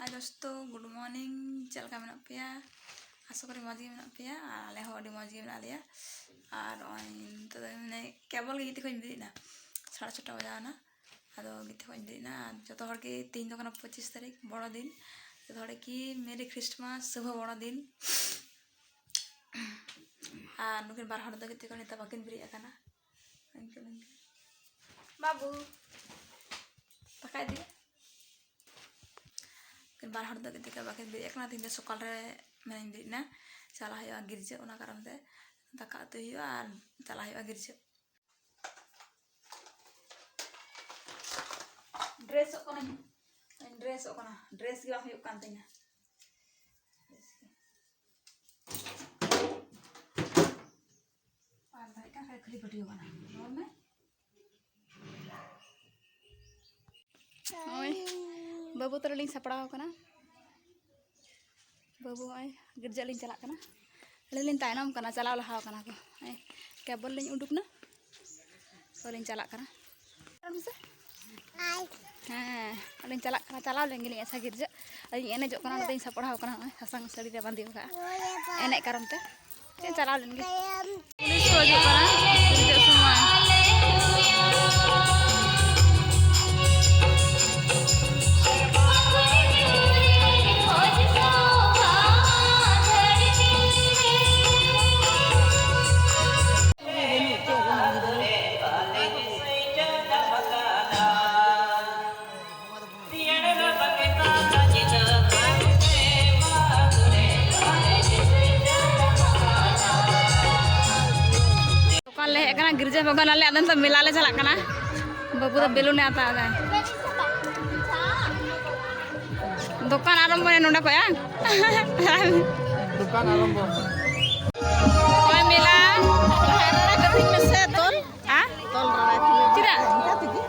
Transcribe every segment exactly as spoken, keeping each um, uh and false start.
ᱦᱟᱭ ᱫᱳᱥᱛᱳ, good morning. ᱪᱮᱫ ᱞᱮᱠᱟ ᱢᱮᱱᱟᱜ ᱯᱮᱭᱟ? ᱟᱥᱟ ᱠᱚᱨᱮ ᱢᱚᱡᱽ ᱜᱮ ᱢᱮᱱᱟᱜ ᱯᱮᱭᱟ, ᱟᱨ ᱟᱞᱮ ᱦᱚᱸ ᱟᱹᱰᱤ ᱢᱚᱡᱽ ᱜᱮ ᱢᱮᱱᱟᱜ ᱞᱮᱭᱟ᱾ ᱟᱨ ᱱᱚᱜᱼᱚᱭ ᱱᱤᱛᱚᱜ ᱫᱚ ᱢᱟᱱᱮ ᱠᱮᱵᱚᱞ ᱜᱮ ᱜᱤᱛᱤᱡ ᱠᱷᱚᱱ ᱤᱧ ᱵᱮᱨᱮᱫ ᱮᱱᱟ, ᱥᱟᱲᱮ ᱪᱷᱚᱴᱟ ᱵᱟᱡᱟᱣ ᱮᱱᱟ᱾ ᱟᱫᱚ ᱜᱤᱛᱤᱡ ᱠᱷᱚᱱ ᱤᱧ ᱵᱮᱨᱮᱫ ᱮᱱᱟ᱾ ᱟᱨ ᱡᱚᱛᱚ ᱦᱚᱲ ᱜᱮ, ᱛᱮᱦᱮᱧ ᱫᱚ ᱠᱟᱱᱟ ᱯᱚᱸᱪᱤᱥ ᱛᱟᱹᱨᱤᱠᱷ, ᱵᱚᱲᱚ ᱫᱤᱱ᱾ ᱡᱚᱛᱚ ᱦᱚᱲ ᱜᱮ ᱢᱮᱨᱤ ᱠᱷᱨᱤᱥᱴᱢᱟᱥ, ᱥᱩᱵᱷ ᱵᱚᱲᱚ ᱫᱤᱱ᱾ ᱟᱨ ᱱᱩᱠᱤᱱ ᱵᱟᱨ ᱦᱚᱲ ᱫᱚ ᱜᱤᱛᱤᱡ ᱠᱷᱚᱱ ᱱᱤᱛᱚᱜ ᱵᱟᱹᱠᱤᱱ ᱵᱮᱨᱮᱫ ᱟᱠᱟᱱᱟ᱾ ᱵᱟᱹᱵᱩ, ᱫᱟᱠᱟ ᱤᱫᱤᱭᱟ᱾ ᱩᱱᱠᱤᱱ ᱵᱟᱨ ᱦᱚᱲ ᱫᱚ ᱜᱤᱛᱤᱡ ᱠᱷᱚᱱ ᱵᱟᱹᱠᱤᱱ ᱵᱮᱨᱮᱫ ᱟᱠᱟᱱᱟ᱾ ᱛᱮᱦᱮᱧ ᱫᱚ ᱥᱚᱠᱟᱞ ᱨᱮ ᱢᱟᱱᱮᱧ ᱵᱮᱨᱮᱫ ᱮᱱᱟ, ᱪᱟᱞᱟᱜ ᱦᱩᱭᱩᱜᱼᱟ ᱜᱤᱨᱡᱟᱹ, ᱚᱱᱟ ᱠᱟᱨᱚᱱ ᱛᱮ ᱫᱟᱠᱟ ᱩᱛᱩᱭ ᱦᱩᱭᱩᱜᱼᱟ ᱟᱨ ᱪᱟᱞᱟᱜ ᱦᱩᱭᱩᱜᱼᱟ ᱜᱤᱨᱡᱟᱹ᱾ ᱰᱨᱮᱥᱚᱜ ᱠᱟᱹᱱᱟᱹᱧ, ᱰᱨᱮᱥᱚᱜ ᱠᱟᱱᱟ, ᱰᱨᱮᱥ ᱜᱮ ᱵᱟᱝ ᱦᱩᱭᱩᱜ ᱠᱟᱱ ᱛᱤᱧᱟ᱾ ᱟᱨ ᱫᱟᱲᱮᱭᱟᱜ ᱠᱟᱱ ᱠᱷᱟᱡ ᱠᱷᱟᱹᱞᱤ ᱯᱟᱹᱴᱭᱟᱹ ᱠᱟᱱᱟ, ᱨᱚᱲ ᱢᱮ᱾ ᱱᱚᱜᱼᱚᱭ ᱵᱟᱹᱵᱩ ᱛᱟᱞᱮ ᱞᱤᱧ ᱥᱟᱯᱲᱟᱣ ᱠᱟᱱᱟ᱾ ᱵᱟᱹᱵᱩ ᱱᱚᱜᱼᱚᱭ ᱜᱤᱨᱡᱟᱹ ᱞᱤᱧ ᱪᱟᱞᱟᱜ ᱠᱟᱱᱟ᱾ ᱟᱹᱞᱤᱧ ᱞᱤᱧ ᱛᱟᱭᱱᱚᱢ ᱠᱟᱱᱟ, ᱪᱟᱞᱟᱣ ᱞᱟᱦᱟᱣ ᱠᱟᱱᱟ ᱠᱚ᱾ ᱱᱚᱜᱼᱚᱭ ᱠᱮᱵᱚᱞ ᱞᱤᱧ ᱩᱰᱩᱠ ᱱᱟ, ᱛᱚ ᱞᱤᱧ ᱪᱟᱞᱟᱜ ᱠᱟᱱᱟ᱾ ᱨᱚᱲ ᱢᱮᱥᱮ᱾ ᱦᱮᱸ, ᱟᱹᱞᱤᱧ ᱪᱟᱞᱟᱜ ᱠᱟᱱᱟ, ᱪᱟᱞᱟᱣ ᱞᱮᱱ ᱜᱮᱞᱤᱧ ᱟᱪᱪᱷᱟ ᱜᱤᱨᱡᱟᱹ᱾ ᱟᱹᱞᱤᱧ ᱮᱱᱮᱡᱚᱜ ᱠᱟᱱᱟ, ᱚᱱᱟᱛᱮᱧ ᱥᱟᱯᱲᱟᱣ ᱠᱟᱱᱟ᱾ ᱱᱚᱜᱼᱚᱭ ᱥᱟᱥᱟᱝ ᱥᱟᱹᱲᱤ ᱞᱮ ᱵᱟᱸᱫᱮ ᱟᱠᱟᱫᱼᱟ, ᱮᱱᱮᱡ ᱠᱟᱨᱚᱱ ᱛᱮ᱾ ᱪᱮᱫ ᱪᱟᱞᱟᱣ ᱞᱮᱱ ᱜᱮ᱾ ᱯᱩᱞᱤᱥ ᱠᱚ ᱦᱤᱡᱩᱜ ᱠᱟᱱᱟ ᱦᱤᱡᱩᱜ ᱥᱚᱢᱚᱭ᱾ ᱫᱚᱠᱟᱱ ᱞᱮ ᱦᱮᱡ ᱟᱠᱟᱱᱟ, ᱜᱤᱨᱡᱟᱹ ᱵᱚᱸᱜᱟ ᱱᱟᱞᱮ, ᱟᱫᱚ ᱱᱤᱛᱚᱜ ᱢᱮᱞᱟ ᱞᱮ ᱪᱟᱞᱟᱜ ᱠᱟᱱᱟ᱾ ᱵᱟᱹᱵᱩ ᱫᱚ ᱵᱮᱞᱩᱱᱮ ᱦᱟᱛᱟᱣ ᱮᱫᱟ᱾ ᱫᱚᱠᱟᱱ ᱟᱨᱟᱢᱵᱚᱭᱮᱱᱟ ᱱᱚᱰᱮ ᱠᱷᱚᱡ, ᱦᱟᱝ? ᱫᱚᱠᱟᱱ ᱟᱨᱟᱢᱵᱚ᱾ ᱱᱚᱜᱼᱚᱭ ᱢᱮᱞᱟ᱾ ᱛᱚᱞ᱾ ᱦᱮᱸ? ᱛᱚᱞ ᱨᱟᱲᱟᱭ ᱛᱤᱧᱟᱹ᱾ ᱪᱮᱫᱟᱜ? ᱤᱱᱠᱟ ᱛᱮᱜᱮ᱾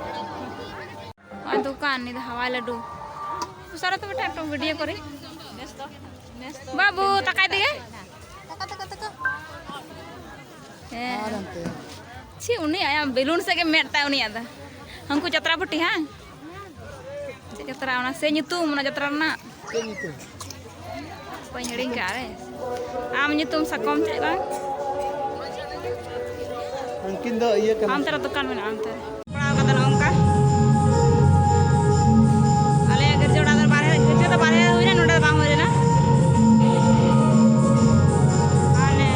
ᱱᱚᱜᱼᱚᱭ ᱫᱚᱠᱟᱱ, ᱱᱤᱭᱟᱹ ᱫᱚ ᱦᱟᱣᱟᱭ ᱞᱟᱹᱰᱩ᱾ ᱩᱥᱟᱹᱨᱟ ᱛᱚᱵᱮ ᱴᱷᱮᱱ ᱴᱷᱮᱱ video ᱠᱚᱨᱮ᱾ ᱵᱟᱹᱵᱩ, ᱛᱟᱠᱟᱭ ᱛᱮᱜᱮ᱾ ᱛᱟᱠᱟ, ᱛᱟᱠᱟ, ᱛᱟᱠᱟ᱾ ᱦᱮᱸ᱾ ᱟᱨ ᱚᱱᱛᱮ᱾ ᱪᱷᱤ, ᱩᱱᱤ ᱟᱭᱟᱜ ᱵᱮᱞᱩᱱ ᱥᱮᱫ ᱜᱮ ᱢᱮᱫ ᱛᱟᱭ ᱩᱱᱤᱭᱟᱜ ᱫᱚ᱾ ᱦᱟᱹᱱᱠᱩ ᱪᱟᱛᱨᱟ ᱯᱟᱹᱴᱤ, ᱦᱟᱝ? ᱪᱮᱫ ᱡᱟᱛᱨᱟ? ᱚᱱᱟ ᱥᱮ ᱧᱩᱛᱩᱢ ᱚᱱᱟ ᱡᱟᱛᱨᱟ ᱨᱮᱱᱟᱜ? ᱪᱮᱫ ᱧᱩᱛᱩᱢ? ᱵᱟᱹᱧ ᱦᱤᱲᱤᱧ ᱠᱟᱜᱼᱟ ᱨᱮ᱾ ᱟᱢ ᱧᱩᱛᱩᱢ ᱥᱟᱠᱚᱢ ᱪᱮᱫ ᱵᱟᱝ? ᱩᱱᱠᱤᱱ ᱫᱚ ᱤᱭᱟᱹ ᱠᱟᱱᱟ᱾ ᱚᱱᱛᱮ ᱨᱮ ᱫᱚᱠᱟᱱ ᱢᱮᱱᱟᱜᱼᱟ, ᱚᱱᱛᱮ ᱨᱮ᱾ ᱯᱟᱲᱟᱣ ᱠᱟᱫᱟ ᱱᱚᱜᱼᱚ ᱱᱚᱝᱠᱟ᱾ ᱟᱞᱮᱭᱟᱜ ᱜᱤᱨᱡᱟᱹ ᱚᱲᱟᱜ ᱫᱚ ᱵᱟᱨᱦᱮ, ᱜᱤᱨᱡᱟᱹ ᱫᱚ ᱵᱟᱨᱦᱮ ᱦᱩᱭᱱᱟ, ᱱᱚᱰᱮ ᱫᱚ ᱵᱟᱝ ᱦᱩᱭ ᱞᱮᱱᱟ᱾ ᱟᱞᱮ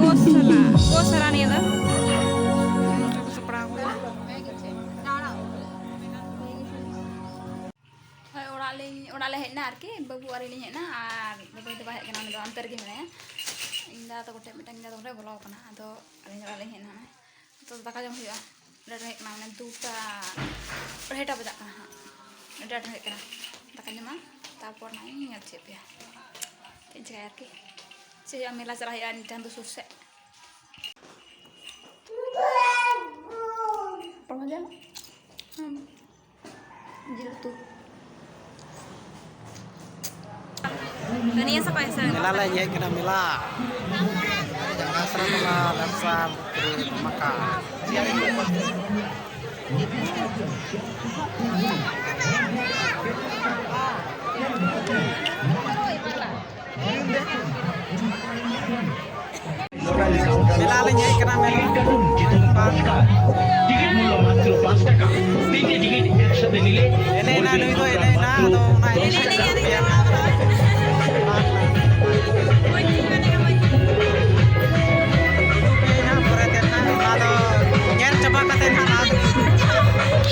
ᱜᱳᱥᱟᱞᱟ, ᱜᱳᱥᱟᱞᱟ ᱱᱤᱭᱟᱹ ᱫᱚ᱾ ᱥᱟᱯᱲᱟᱣ ᱠᱟᱱᱟ᱾ ᱦᱳᱭ, ᱚᱲᱟᱜ ᱞᱤᱧ, ᱚᱲᱟᱜ ᱞᱮ ᱦᱮᱡ ᱮᱱᱟ ᱟᱨᱠᱤ, ᱵᱟᱹᱵᱩ ᱟᱨ ᱤᱧ ᱞᱤᱧ ᱦᱮᱡ ᱮᱱᱟ, ᱟᱨ ᱵᱟᱵᱟ ᱫᱚ ᱵᱟᱭ ᱦᱮᱡ ᱠᱟᱱᱟ, ᱩᱱᱤ ᱫᱚ ᱚᱱᱛᱮ ᱨᱮᱜᱮ ᱢᱮᱱᱟᱭᱟ᱾ ᱤᱧ ᱫᱟᱫᱟ ᱛᱟᱠᱚ ᱴᱷᱮᱱ ᱢᱤᱫᱴᱟᱝ, ᱤᱧ ᱫᱟᱫᱟ ᱛᱟᱠᱚ ᱴᱷᱮᱱ ᱵᱚᱞᱚ ᱟᱠᱟᱱᱟ, ᱟᱫᱚ ᱟᱹᱞᱤᱧ ᱚᱲᱟᱜ ᱞᱤᱧ ᱦᱮᱡ ᱮᱱᱟ᱾ ᱱᱤᱛᱚᱜ ᱫᱚ ᱫᱟᱠᱟ ᱡᱚᱢ ᱦᱩᱭᱩᱜᱼᱟ, ᱞᱮᱴ ᱦᱩᱭᱩᱜ ᱠᱟᱱᱟ, ᱢᱟᱱᱮ ᱫᱩᱴᱟ, ᱟᱹᱲᱟᱹᱭᱴᱟ ᱵᱟᱡᱟᱜ ᱠᱟᱱᱟ ᱦᱟᱸᱜ, ᱞᱮᱴ ᱦᱩᱭᱩᱜ ᱠᱟᱱᱟ᱾ ᱫᱟᱠᱟ ᱡᱚᱢᱟ, ᱛᱟᱨᱯᱚᱨ ᱱᱟᱜ ᱤᱧ ᱧᱮᱞ ᱦᱚᱪᱚᱭᱮᱫ ᱯᱮᱭᱟ ᱪᱮᱫ ᱤᱧ ᱪᱤᱠᱟᱹᱭᱟ ᱟᱨᱠᱤ᱾ ᱪᱮᱫ ᱦᱩᱭᱩᱜᱼᱟ, ᱢᱮᱞᱟ ᱪᱟᱞᱟᱜ ᱦᱩᱭᱩᱜᱼᱟ ᱱᱤᱛ ᱪᱟᱸᱫᱳ ᱥᱩᱨ ᱥᱮᱫ᱾ ᱯᱟᱲᱦᱟᱣ ᱡᱟᱢ? ᱦᱩᱸ᱾ ᱡᱤᱞ ᱩᱛᱩ᱾ ᱫᱩᱱᱤᱭᱟᱹ ᱥᱟᱯᱷᱟ ᱦᱮᱸᱥᱮ? ᱢᱮᱞᱟ ᱞᱮ ᱧᱮᱡ ᱠᱟᱱᱟ, ᱢᱮᱞᱟ᱾ ᱡᱟᱸᱜᱟ ᱥᱟᱨᱟ ᱢᱮᱞᱟ, ᱞᱟᱠᱥᱟᱨ, ᱯᱩᱨᱟᱹ ᱫᱷᱟᱢᱟᱠᱟ᱾ ᱢᱮᱞᱟ ᱞᱤᱧ ᱦᱮᱡ ᱠᱟᱱᱟ, ᱢᱮᱞᱟ᱾ টিকিট মূল্য মাত্র পাঁচ টাকা। তিনটে টিকিট একসাথে নিলে এনে না, নুই তো এনে না, তো না, এনে না। ᱯᱚᱨᱮ ᱛᱮ ᱱᱟᱜ ᱚᱱᱟ ᱫᱚ ᱧᱮᱞ ᱪᱟᱵᱟ ᱠᱟᱛᱮ ᱱᱟᱜ ᱞᱟᱦᱟ ᱫᱚ᱾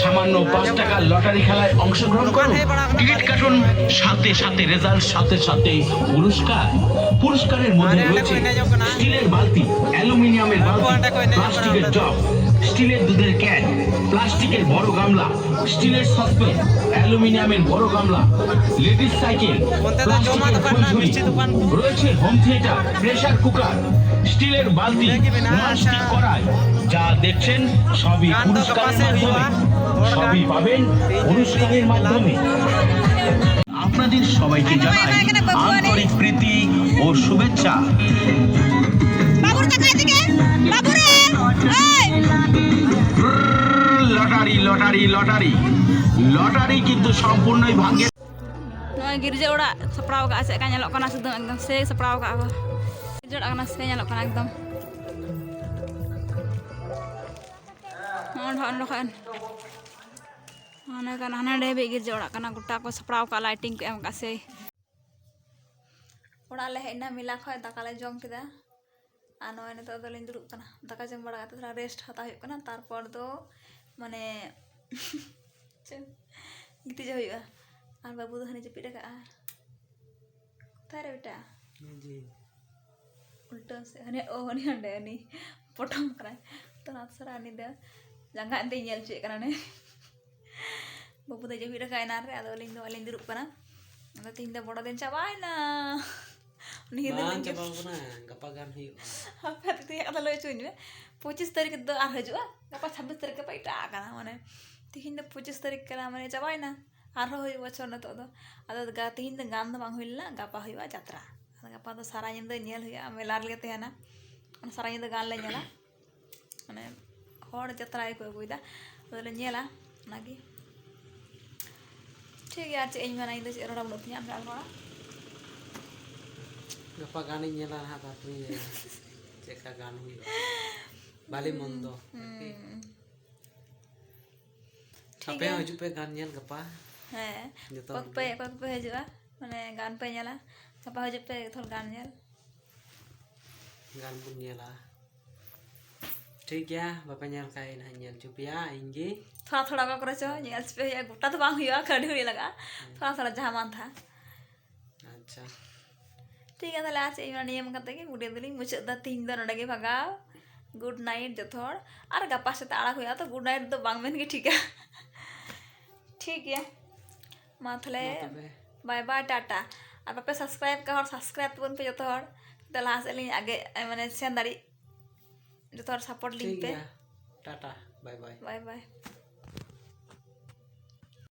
সামান্য পাঁচ টাকার লটারি খেলায় অংশগ্রহণ করুন। টিকিট কাটুন সাথে সাথে, রেজাল্ট সাথে সাথে, পুরস্কার। পুরস্কারের মধ্যে রয়েছে স্টিলের বালতি, অ্যালুমিনিয়ামের বালতি, প্লাস্টিকের জগ। স্টিলের দুধের ক্যান, প্লাস্টিকের বড় গামলা, স্টিলের সসপ্যান, অ্যালুমিনিয়ামের বড় গামলা, লেডিস সাইকেল, ᱚᱱᱛᱮ ᱫᱚ ᱡᱚᱢᱟᱜ প্লাস্টিকের ᱫᱚᱠᱟᱱ ᱢᱮᱱᱟᱜᱼᱟ, ফুলঝুরি, ᱢᱤᱥᱴᱤ ᱫᱚᱠᱟᱱ ᱠᱚ᱾ রয়েছে হোম থিয়েটার, প্রেসার কুকার, স্টিলের বালতি, দেখি বিনা ননস্টিক আশা। কড়াই। যা দেখছেন সবই গান তো পুরস্কারের পাশে হইবা, মাধ্যমে, বড় গান। সবই পাবেন এই যে পুরস্কারের মেলা। মাধ্যমে। আপনাদের সবাইকে জানাই আন্তরিক প্রীতি ও শুভেচ্ছা। বাবুর তাকাই দিকে, বাবুরে, এই। Lottery, lottery, lottery. লটারি কিন্তু সম্পূর্ণই ভাগ্যের। ᱱᱚᱜᱼᱚᱭ ᱜᱤᱨᱡᱟᱹ ᱚᱲᱟᱜ ᱥᱟᱯᱲᱟᱣ ᱠᱟᱜᱼᱟ, ᱪᱮᱫ ᱞᱮᱠᱟ ᱧᱮᱞᱚᱜ ᱠᱟᱱᱟ, ᱥᱩᱫᱷᱟᱹ ᱮᱠᱫᱚᱢ ᱥᱮᱭ ᱥᱟᱯᱲᱟᱣ ᱠᱟᱜᱼᱟ ᱠᱚ᱾ ᱜᱤᱨᱡᱟᱹ ᱚᱲᱟᱜ ᱠᱟᱱᱟ, ᱥᱮᱭ ᱧᱮᱞᱚᱜ ᱠᱟᱱᱟ ᱮᱠᱫᱚᱢ᱾ ᱱᱚᱜᱼᱚᱭ ᱱᱚᱰᱮ ᱠᱷᱚᱱ ᱦᱟᱱᱮ ᱠᱟᱱᱟ, ᱦᱟᱱᱮ ᱰᱷᱮᱵᱤᱡ ᱜᱤᱨᱡᱟᱹ ᱚᱲᱟᱜ ᱠᱟᱱᱟ, ᱜᱚᱴᱟ ᱠᱚ ᱥᱟᱯᱲᱟᱣ ᱠᱟᱜᱼᱟ, ᱞᱟᱭᱴᱤᱝ ᱠᱚ ᱮᱢ ᱠᱟᱜᱼᱟ ᱥᱮᱭ᱾ ᱚᱲᱟᱜ ᱞᱮ ᱦᱮᱡ ᱮᱱᱟ, ᱢᱮᱞᱟ ᱠᱷᱚᱱ ᱫᱟᱠᱟ ᱞᱮ ᱡᱚᱢ ᱠᱮᱫᱟ᱾ ᱟᱨ ᱱᱚᱜᱼᱚᱭ ᱱᱤᱛᱚᱜ ᱫᱚᱞᱤᱧ ᱫᱩᱲᱩᱵ ᱠᱟᱱᱟ, ᱫᱟᱠᱟ ᱡᱚᱢ ᱵᱟᱲᱟ ᱠᱟᱛᱮ ᱛᱷᱚᱲᱟ ᱨᱮᱥᱴ ᱦᱟᱛᱟᱣ ᱦᱩᱭᱩᱜ ᱠᱟᱱᱟ᱾ ᱛᱟᱨᱯᱚᱨ ᱫᱚ ᱢᱟᱱᱮ ᱪᱮᱫ ᱜᱤᱛᱤᱡᱚᱜ ᱦᱩᱭᱩᱜᱼᱟ᱾ ᱟᱨ ᱵᱟᱹᱵᱩ ᱫᱚ ᱦᱟᱹᱱᱤ ᱡᱟᱹᱯᱤᱫ ᱟᱠᱟᱫᱼᱟ᱾ ᱚᱠᱟᱨᱮ ᱵᱮᱴᱟ? ᱡᱤ᱾ ᱩᱞᱴᱟᱹ ᱥᱮᱫ ᱦᱟᱹᱱᱤ, ᱚ, ᱦᱟᱹᱱᱤ ᱦᱟᱸᱰᱮ, ᱦᱟᱹᱱᱤ ᱯᱚᱴᱚᱢ ᱠᱟᱱᱟᱭ᱾ ᱛᱚ ᱚᱱᱟ ᱫᱚᱥᱨᱟ ᱦᱟᱹᱱᱤ ᱫᱚ ᱡᱟᱸᱜᱟ ᱮᱱᱛᱮ ᱧᱮᱞ ᱦᱚᱪᱚᱭᱮᱫ ᱠᱟᱱᱟ ᱩᱱᱤ᱾ ᱵᱟᱹᱵᱩ ᱫᱚ ᱡᱟᱹᱯᱤᱫ ᱟᱠᱟᱫ ᱮᱱᱟᱱ ᱨᱮ, ᱟᱫᱚ ᱟᱹᱞᱤᱧ ᱫᱚ ᱟᱹᱞᱤᱧ ᱫᱩᱲᱩᱵ ᱠᱟᱱᱟ᱾ ᱟᱫᱚ ᱛᱤᱦᱤᱧ ᱫᱚ ᱵᱚᱲᱚ ᱫᱤᱱ ᱪᱟᱵᱟᱭᱮᱱᱟ᱾ ᱩᱱᱤ ᱫᱚ ᱵᱟᱝ ᱞᱤᱧ ᱪᱟᱵᱟᱣ ᱠᱟᱱᱟ, ᱜᱟᱯᱟ ᱜᱟᱱ ᱦᱩᱭᱩᱜᱼᱟ᱾ ᱦᱟᱯᱮ ᱛᱤᱦᱤᱧ ᱠᱟᱛᱷᱟ ᱞᱟᱹᱭ ᱦᱚᱪᱚᱧ ᱢᱮ᱾ ᱯᱚᱸᱪᱤᱥ ᱛᱟᱹᱨᱤᱠᱷ ᱫᱚ ᱟᱨ ᱦᱤᱡᱩᱜᱼᱟ, ᱜᱟᱯᱟ ᱪᱷᱟᱵᱵᱤᱥ ᱛᱟᱹᱨᱤᱠᱷ ᱜᱟᱯᱟ ᱮᱴᱟᱜ ᱠᱟᱱᱟ, ᱢᱟᱱᱮ ᱛᱤᱦᱤᱧ ᱫᱚ ᱯᱚᱸᱪᱤᱥ ᱛᱟᱹᱨᱤᱠᱷ ᱠᱟᱱᱟ, ᱢᱟᱱᱮ ᱪᱟᱵᱟᱭᱮᱱᱟ, ᱟᱨᱦᱚᱸ ᱦᱩᱭᱩᱜ ᱵᱚᱪᱷᱚᱨ ᱱᱤᱛᱚᱜ ᱫᱚ᱾ ᱟᱫᱚ ᱜᱟ-, ᱛᱤᱦᱤᱧ ᱫᱚ ᱜᱟᱱ ᱫᱚ ᱵᱟᱝ ᱦᱩᱭ ᱞᱮᱱᱟ, ᱜᱟᱯᱟ ᱦᱩᱭᱩᱜᱼᱟ ᱡᱟᱛᱨᱟ᱾ ᱟᱫᱚ ᱜᱟᱯᱟ ᱫᱚ ᱥᱟᱨᱟ ᱧᱤᱫᱟᱹ ᱧᱮᱞ ᱦᱩᱭᱩᱜᱼᱟ, ᱢᱮᱞᱟ ᱨᱮᱞᱮ ᱛᱟᱦᱮᱱᱟ, ᱥᱟᱨᱟ ᱧᱤᱫᱟᱹ ᱜᱟᱱ ᱞᱮ ᱧᱮᱞᱟ᱾ ᱢᱟᱱᱮ ᱦᱚᱲ ᱡᱟᱛᱨᱟ ᱜᱮᱠᱚ ᱟᱹᱜᱩᱭᱮᱫᱟ, ᱟᱫᱚᱞᱮ ᱧᱮᱞᱟ ᱚᱱᱟᱜᱮ᱾ ᱴᱷᱤᱠ ᱜᱮᱭᱟ, ᱟᱨ ᱪᱮᱫ ᱤᱧ ᱢᱮᱱᱟ, ᱤᱧ ᱫᱚ ᱪᱮᱫ ᱨᱚᱲ ᱵᱟᱹᱱᱩᱜ ᱛᱤᱧᱟ, ᱟᱢ ᱜᱮ ᱟᱨ ᱨᱚᱲᱟ᱾ ᱜᱟᱯᱟ ᱜᱟᱱᱤᱧ ᱧᱮᱞᱟ ᱱᱟᱦᱟᱜ, ᱛᱟᱨᱯᱚᱨᱮᱧ ᱞᱟᱹᱭᱟ ᱪᱮᱫ ᱞᱮᱠᱟ ᱜᱟᱱ ᱦᱩᱭᱩᱜᱼᱟ, ᱵᱷᱟᱞᱮ ᱢᱚᱱᱫᱚ ᱟᱨᱠᱤ᱾ ᱦᱩᱸ᱾ ᱴᱷᱤᱠ ᱟᱯᱮ ᱜᱮᱭᱟ᱾ ᱦᱚᱸ ᱦᱤᱡᱩᱜ ᱯᱮ ᱜᱟᱱ ᱧᱮᱞ ᱜᱟᱯᱟ᱾ ᱦᱮᱸ, ᱡᱚᱛᱚ ᱚᱠᱚᱭ ᱦᱚᱲ ᱠᱚᱯᱮ, ᱜᱮ᱾ ᱚᱠᱚᱭ ᱠᱚᱯᱮ ᱦᱤᱡᱩᱜᱼᱟ, ᱢᱟᱱᱮ ᱜᱟᱱ ᱯᱮ ᱧᱮᱞᱟ, ᱜᱟᱯᱟ ᱦᱤᱡᱩᱜ ᱯᱮ ᱛᱷᱚᱲ ᱜᱟᱱ ᱧᱮᱞ᱾ ᱜᱟᱱ ᱵᱚᱱ ᱧᱮᱞᱟ᱾ ᱴᱷᱤᱠ ᱜᱮᱭᱟ, ᱵᱟᱯᱮ ᱧᱮᱞ ᱠᱷᱟᱡ ᱱᱟᱦᱟᱜ ᱧᱮᱞ ᱦᱚᱪᱚ ᱯᱮᱭᱟ ᱤᱧ ᱜᱮ᱾ ᱛᱷᱚᱲᱟ ᱛᱷᱚᱲᱟ ᱚᱠᱟ ᱠᱚᱨᱮ ᱪᱚ ᱧᱮᱞ ᱦᱚᱪᱚ ᱯᱮ ᱦᱩᱭᱩᱜᱼᱟ, ᱜᱚᱴᱟ ᱫᱚ ᱵᱟᱝ ᱦᱩᱭᱩᱜᱼᱟ, ᱠᱟᱹᱣᱰᱤ ᱦᱩᱭ ᱞᱟᱜᱟᱜᱼᱟ, ᱛᱷᱚᱲᱟ ᱛᱷᱚᱲᱟ ᱡᱟᱦᱟᱸ ᱢᱟᱱ ᱛᱟᱦᱟᱸ᱾ ᱟᱪᱪᱷᱟ᱾ ᱴᱷᱤᱠ ᱜᱮᱭᱟ, ᱛᱟᱦᱞᱮ ᱟᱨ ᱪᱮᱫ ᱤᱧ ᱢᱮᱱᱟ, ᱱᱤᱭᱟᱹ ᱢᱮᱱ ᱠᱟᱛᱮ ᱜᱮ video ᱫᱚᱞᱤᱧ ᱢᱩᱪᱟᱹᱫ ᱮᱫᱟ᱾ ᱛᱤᱦᱤᱧ ᱫᱚ ᱱᱚᱰᱮ ᱜᱮ ᱵᱷᱟᱜᱟᱣ᱾ Good night ᱡᱚᱛᱚ ᱦᱚᱲ᱾ ᱟᱨ ᱜᱟᱯᱟ ᱥᱮᱛᱟᱜ ᱟᱲᱟᱜ ᱦᱩᱭᱩᱜᱼᱟ, ᱛᱚ good night ᱫᱚ ᱵᱟᱝ ᱢᱮᱱ ᱜᱮ ᱴᱷᱤᱠᱟ᱾ ᱴᱷᱤᱠ ᱜᱮᱭᱟ, ᱢᱟ ᱛᱟᱦᱞᱮ, ᱢᱟ ᱛᱚᱵᱮ᱾ ᱵᱟᱭ ᱵᱟᱭ, ᱴᱟᱴᱟ᱾ ᱟᱨ ᱵᱟᱯᱮ subscribe ᱠᱟᱜ ᱦᱚᱲ, subscribe ᱛᱟᱵᱚᱱ ᱯᱮ ᱡᱚᱛᱚ ᱦᱚᱲ, ᱛᱚ ᱞᱟᱦᱟ ᱥᱮᱫ ᱞᱤᱧ ᱟᱜᱮ ᱢᱟᱱᱮ ᱥᱮᱱ ᱫᱟᱲᱮᱜ᱾ ᱡᱚᱛᱚ ᱦᱚᱲ support ᱞᱤᱧ ᱴᱷᱤᱠ ᱯᱮ᱾ ᱜᱮᱭᱟ, ᱴᱟᱴᱟ, ᱵᱟᱭ ᱵᱟᱭ᱾ ᱵᱟᱭ ᱵᱟᱭ᱾